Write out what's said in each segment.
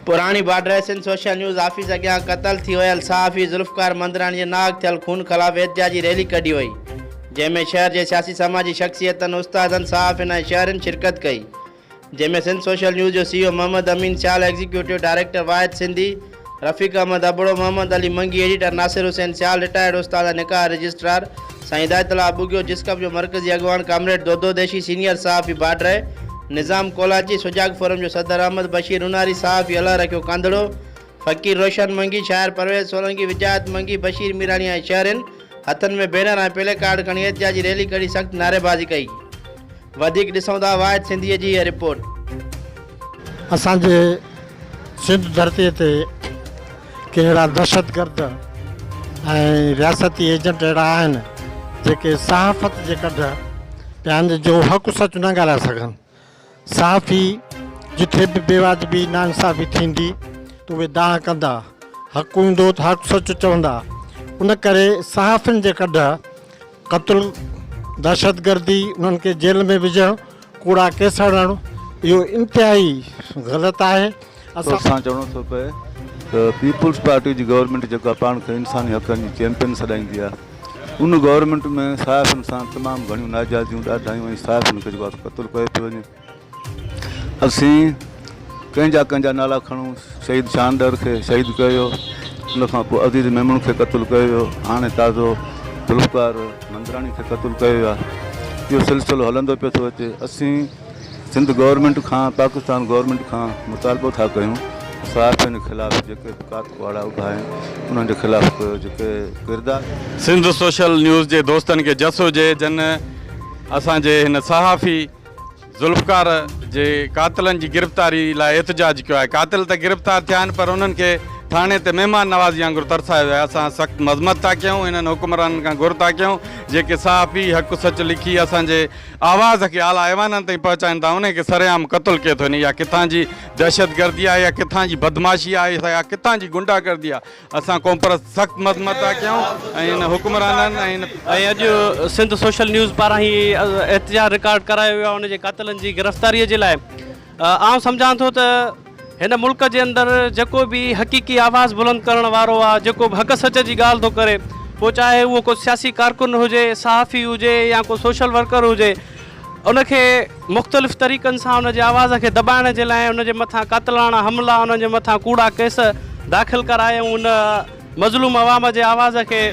پراڻي border Sindh social news office اڳيان قتل ٿي ويل صحافي ذوالفقار مندراڻي جي ناحق ٿيل خون خلاف احتجاجي ريلي ڪڍي وئي، جنهن ۾ شهر جي سياسي سماجي شخصيتن، استادن، صحافين ۽ شهرين شرڪت ڪئي، جنهن ۾ سنڌ سوشل نيوز جو C O Muhammad Amin Sial, executive director Wahid Sindhi, Rafiq Ahmed Abro, Muhammad Ali Mangi, editor Nasir Hussain Sial, retired استاد ۽ نڪاح رجسٽرار سائين هدايت الله ٻگهيو، جسقم جو مرڪزي اڳواڻ ڪامريڊ دودو ديشي، سينيئر صحافي باڊري نظام ڪولاچي، سجاڳ فورم جو صدر احمد بشير نوناري، صحافي الهه رکيو ڪانڌڙو، فقير روشن منگي، شاعر پرويز سولنگي، وجاهت منگي، بشير ميراڻي ۽ شهرين هٿن ۾ بينر ۽ پلي ڪارڊ کڻي احتجاجي ريلي ڪڍي سخت نعريبازي ڪئي. وڌيڪ ڏسون ٿا واحد سنڌيء جي هيء رپورٽ. اسان جي سنڌ ڌرتيء تي ڪي اهڙا دهشتگرد ۽ رياستي ايجنٽ اهڙا آهن جيڪي صحافت جي ڪڍ پيا آهن جو حق سچ نه ڳالهائي سگهن. صحافي جٿي به بيواجبي ناانصافي ٿيندي ته اهي دانهن ڪندا، حق هوندو ته حق سچ چوندا. ان ڪري صحافين جي ڪڍ قتل، دهشتگردي، انهن کي جيل ۾ وجهڻ، ڪوڙا ڪيس هڻڻ اهو انتهائي غلط آهي. اسان سان چوڻو ٿو پئي ته پيپلز پارٽي جي گورنمينٽ جيڪا پاڻ کي انساني حقن جي چيمپين سڏائيندي آهي ان گورنمينٽ ۾ صحافين سان تمام گهڻيون ناجائزيون ڏاڍايون ۽ صحافين کي جيڪو آهي قتل ڪيو پيو وڃي اسين ڪنهن جا ڪنهن جا نالا کڻون شهيد شان ڏهر کي شهيد ڪيو ويو ان کان پوء عزيز ميمڻ کي قتل ڪيو ويو هاڻي تازو ذوالفقار مندراڻي کي قتل ڪيو ويو آهي اهو سلسلو هلندو پيو ٿو اچي اسين سنڌ گورنمينٽ کان پاڪستان گورنمينٽ کان مطالبو ٿا ڪيون صحافين خلاف جيڪي به ڪات ڪهاڙا اڀا آهن انهن جي خلاف جيڪي ڪردار. سنڌ سوشل نيوز جي دوستن کي جس هجي جن اسان جي هن صحافي ذوالفقار جي قاتلن جي گرفتاري لاء احتجاج ڪيو آهي قاتل ته گرفتار ٿيا آهن پر انهن کي ٿاڻي تي مهمان نوازي وانگر ترسايو ويو آهي اسان سخت مذمت ٿا ڪيون هنن حڪمرانن کان گهر ٿا ڪيون جيڪي صحافي حق سچ لکي اسان جي آواز کي اعليٰ ايوانن تائين پهچائين ٿا انهن کي سرعام قتل ڪيو ٿو وڃي اها ڪٿان جي دهشتگردي آهي يا ڪٿان جي بدمعاشي آهي يا ڪٿان جي غنڊا گردي آهي اسان قومپرست سخت مذمت ٿا ڪيون ۽ هن حڪمرانن ۽ هن. ۽ اڄ سنڌ سوشل نيوز پاران هي احتجاج رڪارڊ ڪرايو ويو آهي ان جي قاتلن جي گرفتاري جي لاء آئون سمجهان ٿو ته هن ملڪ جي اندر جيڪو به حقيقي آواز بلند ڪرڻ وارو آهي جيڪو به حق سچ جي ڳالهه ٿو ڪري پوء چاهي اهو ڪو سياسي ڪارڪن هجي صحافي هجي يا ڪو سوشل ورڪر هجي ان کي مختلف طريقن سان ان جي آواز کي دٻائڻ جي لاء ان جي مٿان قاتلاڻا حملا انهن جي مٿان ڪوڙا ڪيس داخل ڪرائي ۽ ان مظلوم عوام جي آواز کي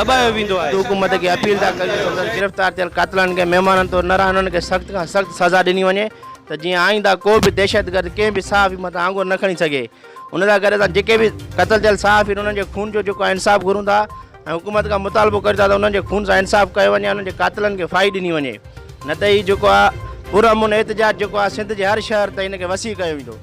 دٻايو ويندو آهي. حڪومت کي اپيل ٿا ڪريون ته سندن گرفتار ٿيل قاتلن کي مهمانن طور نه رهڻ انهن کي سخت کان سخت سزا ڏني وڃي ته جيئن آئنده ڪو به دهشتگرد ڪنهن به صحافي مٿان آڱر نه کڻي سگهي ان سان گڏ اسان جيڪي به قتل ٿيل صحافي آهن انهن جي خون جو جيڪو آهي انصاف گهرون ٿا ۽ حڪومت کان مطالبو ڪريون ٿا ته انهن جي خون سان انصاف ڪيو وڃي ۽ انهن جي قاتلن کي ڦاهي ڏني وڃي نه ته هي جيڪو آهي پرامن احتجاج جيڪو آهي سنڌ جي هر شهر تائين هن کي وسيع ڪيو ويندو.